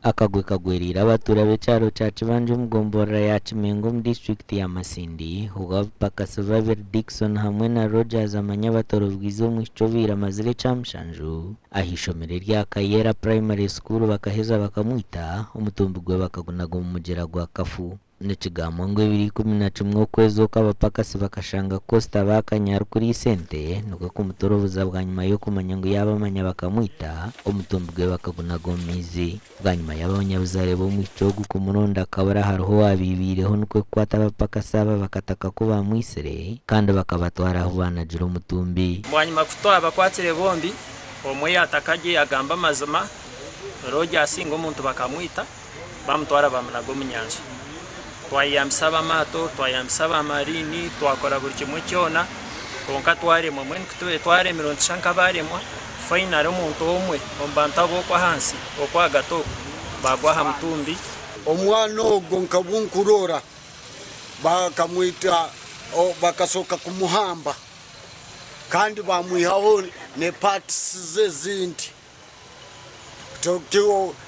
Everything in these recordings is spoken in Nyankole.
Akagwe kagweriire abatuura b'ekyaro kya Kibanja omu gomborora ya Kimengo omu disiturikiti ya Masindi obu abapakasi babiri Dickson hamwe na Rogers Amanya batorobwize omwishiki obaire amazire ekyamushanju ah'eishomero erya Kayera Primary School bakaheza bakamwita omutumbi gwe bakagunaga omu mugyera gwa Kafu. Nikigambwa ngu ebiro 11 okwezi oku abapakasi bakashanga Costa Bakanya arikuriisa ente nikwo kumutoroboza bwanyima y'okumanya ngu yaabamanya bakamwita, omutumbi gwe bakagunaga omu maizi. Bwanyima y'abanyabuzaare b'omwishiki ogu kumuronda akabura hariho owaabaibaireho nikwo kukwata abapakasi aba bakataka ku baamwitsire kandi bakabatwara ahu baanagire omutumbi. Bwanyima ku twabakwatire bombi, omwe yaataka gye yagamba amazima, Roger asinga omuntu bakamwita. Baamutwara baamunaga omu nyanja. Twayeyambisa ab'amaato, twayeyambisa aba mariini, twakora buri kimwe kyona, kwonka twaremwa. Mbwenu ku tubaire twaremirwe nitushusha nk'abaaremwa, finally omuntu omwe omu bantu ab'okwo ahansi, okwo ahagati okwo, baagwa aha mutumbi. Omwana ogwo nka obu nkurora, bakamwita, bakasooka kumuhamba kandi baamwihaho n'eparts ze ezindi.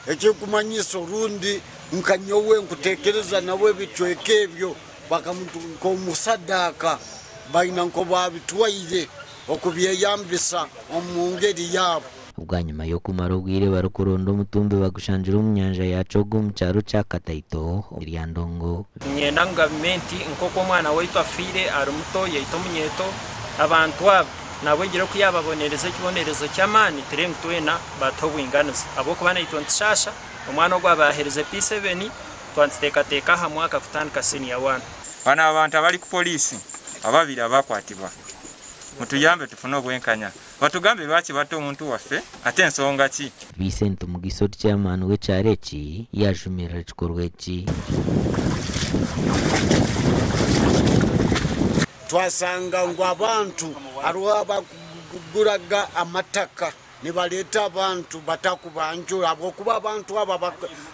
Ekirikumanyisa orundi nka nyowe nkutekereza nabo ebicweka ebyo nk'omusadaka baina nk'obabitwaire okubyeyambisa omu ngeri yaabo. Bwanyima y'okumara obwire barikuronda omutumbi bagushangire omu nyanja ya Kyoga omu kyaro kya Kataito erya Ndongo. Niinyenda ngu gavumenti nk'oku omwana waitu afiire ari muto yaita omunyeeto, abantu aba nabo egire oku yaababonereza ekibonerezo ky'amaani turebe ngu twena baatuha obwinganiza ahabw'okuba naitwe nitushaasha omwana ogu aba aherize P7 twaba nituteekateeka aha mwaka kutandika siniya waana. Bano abantu abali ku poliisi ababiri abakwatibwa mutuyambe tufune obwenkanya batugambe lwaki batta omuntu waffe ate nsonga ki? Vincent Mugisha ori chairman w'ekyaro eki yaajumirira ekikorwa eki. Twasanga ngu abantu hariho abakuguraga amataka nibareeta abantu batakubanjura ahabw'okuba abantu aba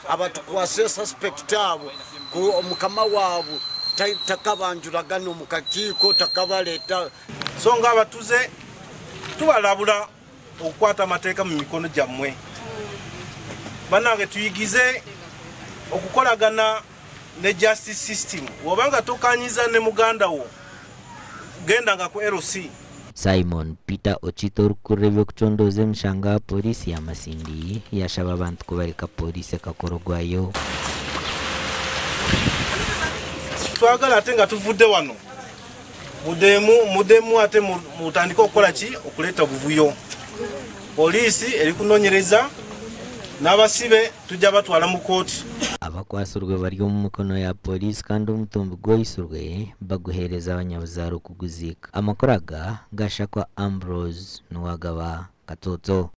abatukwasire suspect abo omukama waabo takabanjuraga n'omu kakiiko takabareeta. So ng'abatuze tubalabula okukwata amateeka mu mikono gyammwe. Banange tuyigize okukolagana ne justice system. Bw'oba nga tokanyiza ne muganda wo, genda nga ku LC. Simon Peter Okito orikukurira eby'okucondooza emishango aha pooriisi ya Masindi yaashaba abantu kubareka pooriisi ekakora ogwayo. Twagala ate nga tuvudde wano mudemu mudemu ate mutandike okukola ki okuleeta obuvuyo. Poliisi erikunonyereza n'abasibe tujja batwala mu kooti. Abakwatsirwe bari omu mikono ya pooriisi kandi omutumbi gwaitsirwe baguheereza abanyabuzaare okuguziika. Amakuru aga gashakwa Ambrose Nuwagaba Katsotso.